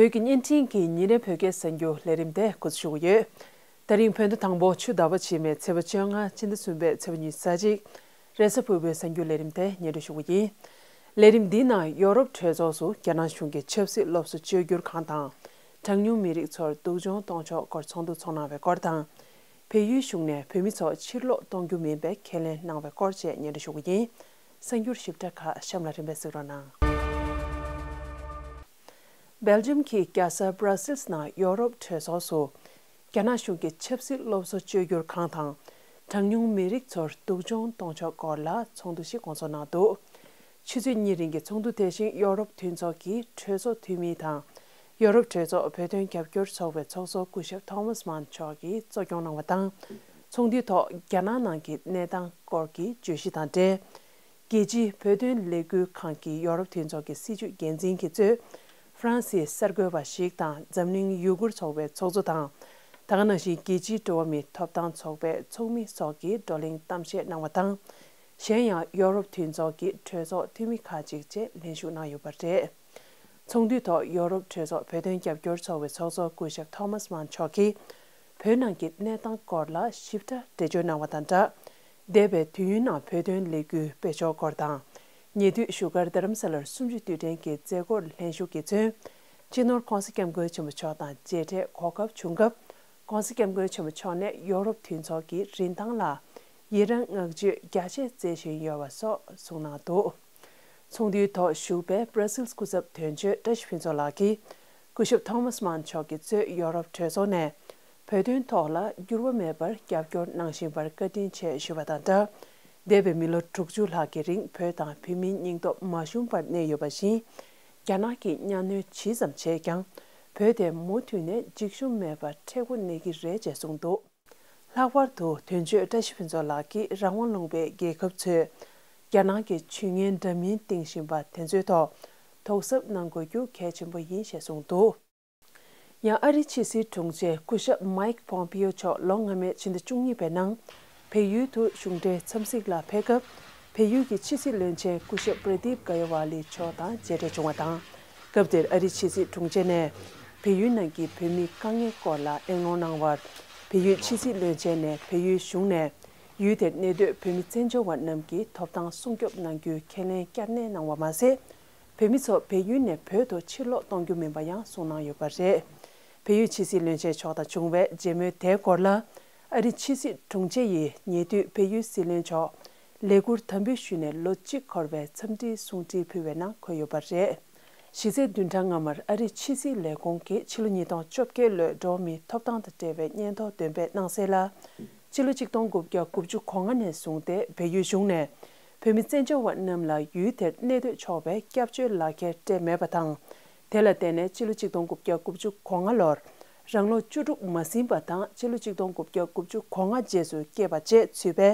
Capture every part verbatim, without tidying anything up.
བོད་ཀྱི་བརྙན་འཕྲིན་གྱི་ཉིན་རེའི་བོད་སྐད་གསར་འགྱུར་ལས་རིམ་དེ་འགོ་འཛུགས་ཞུ་གི་ཡོད། ད་རིང་བོད་ཟླ་དང་པོ་ཆུ་ཟླ་བ་ཕྱི་མའི་ཚེས་པ་བཅོ་ལྔ། སྤྱི་ཟླ་གསུམ་པའི་ཚེས་པ་ཉི་ཤུ་རྩ་གཅིག་རེས་གཟའ་ཕུར་བུའི་གསར་འགྱུར་ལས་རིམ་དེ་སྙན་སྒྲོན་ཞུ་གི་ཡིན། ལས་རིམ་འདིའི་ནང་ཡོ་རོབ་གྲོས་ཚོགས་སུ་རྒྱ་ནག་གཞུང་གི་ཆབ་སྲིད་སློབ་གསོ་བཅོས་བསྒྱུར་ཁང་དང་། གྲངས་ཉུང་མི་རིགས་ཚོར་སྡུག་སྦྱོང་གཏོང་ཕྱོགས་སྐོར་ཚོགས་འདུ་ཚོགས་གནང་བའི་སྐོར་དང་། བལ་ཡུལ་གཞུང་ནས་བོད་མི་ཚོ་ཕྱིར་ལོག་གཏོང་རྒྱུ་མིན་པའི་ཁས་ལེན་གནང་བའི་སྐོར་བཅས་སྙན་སྒྲོན་ཞུ་གི་ཡིན། གསར་འགྱུར་ཞིབ་ཕྲ་ཁག་གཤམ་ལ་རིམ་པས་གཟིགས་རོགས་གནང་། སྦེལ་ཇམ་གྱི་རྒྱལ་ས་སྦྲ་སིལ་ནང་ཡོ་རོབ་གྲོས་ཚོགས་སུ། རྒྱ་ནག་གཞུང་གི་ཆབ་སྲིད་སློབ་གསོ་བཅོས་བསྒྱུར་ཁང་དང་། གྲངས་ཉུང་མི་རིགས་ཚོར་སྡུག་སྦྱོང་གཏོང་ཕྱོགས་སྐོར་ལ་ཚོགས་འདུ་ཞིག་སྐོང་ཚོགས་གནང་འདུག་ཆུ་ཚོད་གཉིས་རིང་གི་ཚོགས་འདུ་དེ་བཞིན་ཡོ་རོབ་མཐུན་ཚོགས་ཀྱི་གྲོས་ཚོགས་འཐུས་མི་དང་། ཡོ་རོབ་གྲོས་ཚོགས་བོད་དོན་རྒྱབ་སྐྱོར་ཚོགས་པའི་ཚོགས་གཙོ་སྐུ་ཞབས་ཐོ་མཱས་མཱན་མཆོག་གིས་གཙོ་སྐྱོང་གནང་བ་དང་། ཚོགས་འདུའི་ཐོག་རྒྱ་ནག་ནང་གི་གནས་སྟངས་སྐོར་གྱི་བརྗོད་གཞི་དང་འབྲེལ། རྒྱལ་སྤྱིའི་བོད་དོན་ལས་འགུལ་ཁང་གི་ཡོ་རོབ་མཐུན་ཚོགས་ཀྱི་སྲིད་བྱུས་འགན་འཛིན་གྱིས་གཙོས། ཧྥ་རན་སིའི་གསར་འགོད་པ་ཞིག་དང་འཛམ་གླིང་ཡུ་གུར་ཚོགས་པའི་ཚོགས་གཙོ་དང་། ད་ག་ནང་བཞིན་རྒྱལ་སྤྱིའི་འགྲོ་བ་མིའི་ཐོབ་ཐང་ཚོགས་པའི་ཚོགས་མི་སོགས་ཀྱིས་བགྲོ་གླེང་གཏམ་བཤད་གནང་བ་དང་། གཞན་ཡང་ཡོ་རོབ་མཐུན་ཚོགས་ཀྱི་གྲོས་ཚོགས་འཐུས་མི་ཁག་ཅིག་བཅས་ལྷན་ཞུགས་གནང་ཡོད་པ་རེད། ཚོགས་འདུའི་ཐོག་ཡོ་རོབ་གྲོས་ཚོགས་བོད་དོན་རྒྱབ་སྐྱོར་ཚོགས་པའི་ཚོགས་གཙོ་སྐུ་ཞབས་ཐོ་མཱས་མཱན་མཆོག་གིས། བོད་ནང་གི་གནས་སྟངས་སྐོར་ལ་ཞིབ་ཕྲ་འགྲེལ་བརྗོད་གནང་བ་དང་སྦྲགས། འདས་པའི་དུས་ཡུན་ནང་བོད་དོན་ལས་འགུལ་སྤེལ་ཕྱོགས་སྐོར་དང་། ཉེ་དུས་བཞུགས་སྒར་རྡ་རམ་ས་ལར་གསུམ་བཅུའི་དུས་དྲན་གྱི་མཛད་སྒོར་ལྷན་ཞུགས་ཀྱིས་མཚོན། སྤྱི་ནོར་༸གོང་ས་༸སྐྱབས་མགོན་ཆེན་པོ་མཆོག་དང་མཇལ་འཕྲད་གོ་སྐབས་བྱུང་སྐབས། ༸གོང་ས་༸སྐྱབས་མགོན་ཆེན་པོ་མཆོག་ནས་ཡོ་རོབ་མཐུན་ཚོགས་ཀྱི་རིན་ཐང་ལ་ཡི་རང་བསྔགས་བརྗོད་རྒྱ་ཆེ་མཛད་བཞིན་ཡོད་པ་སོགས་གསུངས་གནང་འདུག་ཚོགས་འདུའི་ཐོག་ཞུགས་པའི་སྦྲ་སིལ་སྐུ་ཚབ་དོན་གཅོད་བཀྲ་ཤིས་ཕུན་ཚོགས་ལགས་ཀྱིས། སྐུ་ཞབས་ཐོ་མཱས་མཱན་མཆོག་གིས་གཙོས་ཡོ་རོབ་གྲོས་ཚོགས་ནས། བོད་དོན་ཐོག་ལ་འགྱུར་བ་མེད་པར་རྒྱབ་སྐྱོར་གནང་བཞིན་པར་བཀའ་དྲིན་ཆེ་ཞུས་པ་དང་སྦྲགས། འདས་པའི་མི་ལོ་དྲུག་ཅུ་ལྷག་གི་རིང་བོད་དང་བོད་མིའི་སྙིང་སྟོབས་མ་ཞུམ་པར་གནས་ཡོད་པ་བཞིན། རྒྱ་ནག་གིས་གཉའ་གནོན་ཇི་ཙམ་བྱས་ཀྱང་། བོད་དེ་མུ་མཐུད་ནས་འཇིགས་ཞུམ་མེད་པར་མཁྲེགས་པོ་གནས་ཀྱི་རེད་ཅེས་གསུངས་འདུག་ལྷག་པར་དུ་དོན་གཅོད་བཀྲ་ཤིས་ཕུན་ཚོགས་ལགས་ཀྱིས་རང་དབང་ལུང་པའི་རྒྱལ་ཁབ་ཚོས། རྒྱ་ནག་གི་ཇུས་ངན་འདྲ་མིན་བཏིང་བཞིན་པ་དེ་ཚོའི་ཐོག་དོགས་གཟབ་གནང་དགོས་རྒྱུ་གལ་ཆེན་པོ་ཡིན་ཞེས་གསུངས་འདུག་ཡང་ཨ་རིའི་ཕྱི་སྲིད་དྲུང་ཆེ་སྐུ་ཞབས་མཱིག་པོམ་པིའོ་མཆོག་ལོ་སྔ་མའི་ཕྱི་ཟླ་བཅུ་གཉིས་པའི་ནང་། བལ་ཡུལ་དུ་གཞུང་འབྲེལ་འཚམས་གཟིགས་ལ་ཕེབས་སྐབས། བལ་ཡུལ་གྱི་ཕྱི་སྲིད་བློན་ཆེན་སྐུ་ཞབས་པྲ་དིབ་ག་ཡ་ཝ་ལི་མཆོག་དང་མཇལ་འཕྲད་བྱུང་བ་དང་། སྐབས་དེར་ཨ་རིའི་ཕྱི་སྲིད་དྲུང་ཆེ་ནས། བལ་ཡུལ་ནང་གི་བོད་མིའི་དཀའ་ངལ་སྐོར་ལ་གླེང་སློང་གནང་བར། བལ་ཡུལ་ཕྱི་སྲིད་བློན་ཆེན་ནས་བལ་ཡུལ་གཞུང་ནས། ཡུལ་དེར་གནས་སྡོད་བོད་མི་བཙན་བྱོལ་བ་རྣམས་ཀྱི་ཐོབ་ཐང་སྲུང་སྐྱོབ་གནང་རྒྱུའི་ཁས་ལེན་བསྐྱར་ནན་གནང་བ་མ་ཟད། བོད་མི་ཚོ་བལ་ཡུལ་ནས་བོད་དུ་ཕྱིར་ལོག་གཏོང་རྒྱུ་མིན་པ་ཡང་གསུངས་གནང་ཡོད་པ་རེད། བལ་ཡུལ་ཕྱི་སྲིད་བློན་ཆེན་མཆོག་དང་བྱུང་བའི་མཇལ་མོལ་དེའི་སྐོར་ལ། ཨ་རིའི་ཕྱི་སྲིད་དྲུང་ཆེ་ཡིས་ཉེ་དུས་བལ་ཡུལ་སྲིད་བློན་མཆོག་ལས་ཁུར་དམ་འབུལ་ཞུས་ནས་ལོ་གཅིག་འཁོར་བའི་འཚམས་འདྲིའི་གསུང་འཕྲིན་ཕུལ་བའི་ནང་འཁོད་ཡོད་པ་རེད། གཞི་ཚེས་བདུན་ཕྲག་སྔ་མར་ཨ་རིའི་ཕྱི་སྲིད་ལས་ཁུངས་ཀྱིས་ཕྱི་ལོ་ཉིས་སྟོང་བཅོ་བརྒྱད་ལོའི་འགྲོ་བ་མིའི་ཐོབ་ཐང་དང་འབྲེལ་བའི་སྙན་ཐོ་འདོན་སྤེལ་གནང་གསལ་ལ། ཕྱི་ལོ་ཆིག་སྟོང་དགུ་བརྒྱ་དགུ་བཅུ་གོ་ལྔ་ནས་བཟུང་སྟེ་བལ་ཡུལ་གཞུང་ནས་བོད་མི་བཙན་བྱོལ་བ་རྣམས་ལ་ཡུལ་དེར་གནས་སྡོད་ཆོག་པའི་སྐྱབས་བཅོལ་ལག་ཁྱེར་སྤྲད་མེད་པ་དང་། དེ་ལ་བརྟེན་ནས་ཕྱི་ལོ་ཆིག་སྟོང་དགུ་བརྒྱ་དགུ་བཅུ་གོ་ལྔ་ལོར་རང་ལོ་བཅུ་དྲུག་མ་ཟིན་པ་དང་ཕྱི་ལོ་ཆིག་སྟོང་དགུ་བརྒྱ་དགུ་བཅུ་གོ་ལྔ་རྗེས་སུ་སྐྱེས་པ་བཅས་ཚུད་པའི་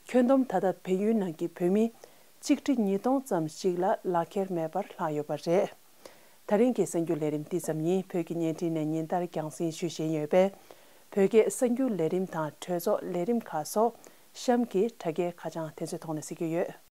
ཁྱོན་བསྡོམས་ད་ལྟ་བལ་ཡུལ་ནང་གི་བོད་མི་ཆིག་ཁྲི་ཉིས་སྟོང་ཙམ་ཞིག་ལ་ལག་ཁྱེར་མེད་པར་ལྷག་ཡོད་པ་རེད། ད་རིང་གི་གསར་འགྱུར་ལས་རིམ་འདི་ཙམ་ཡིན། བོད་ཀྱི་བརྙན་འཕྲིན་ནས་ཉིན་ལྟར་རྒྱང་སྲིང་ཞུ་བཞིན་ཡོད་པས། བོད་སྐད་གསར་འགྱུར་ལས་རིམ་དང་གྲོས་ཚོགས་ལས་རིམ་ཁག་སོགས་གཤམ་གྱི་དྲ་རྒྱའི་ཁ་བྱང་དེ་ཚོའི་ཐོག་ནས་གཟིགས་རྒྱུ་ཡོད།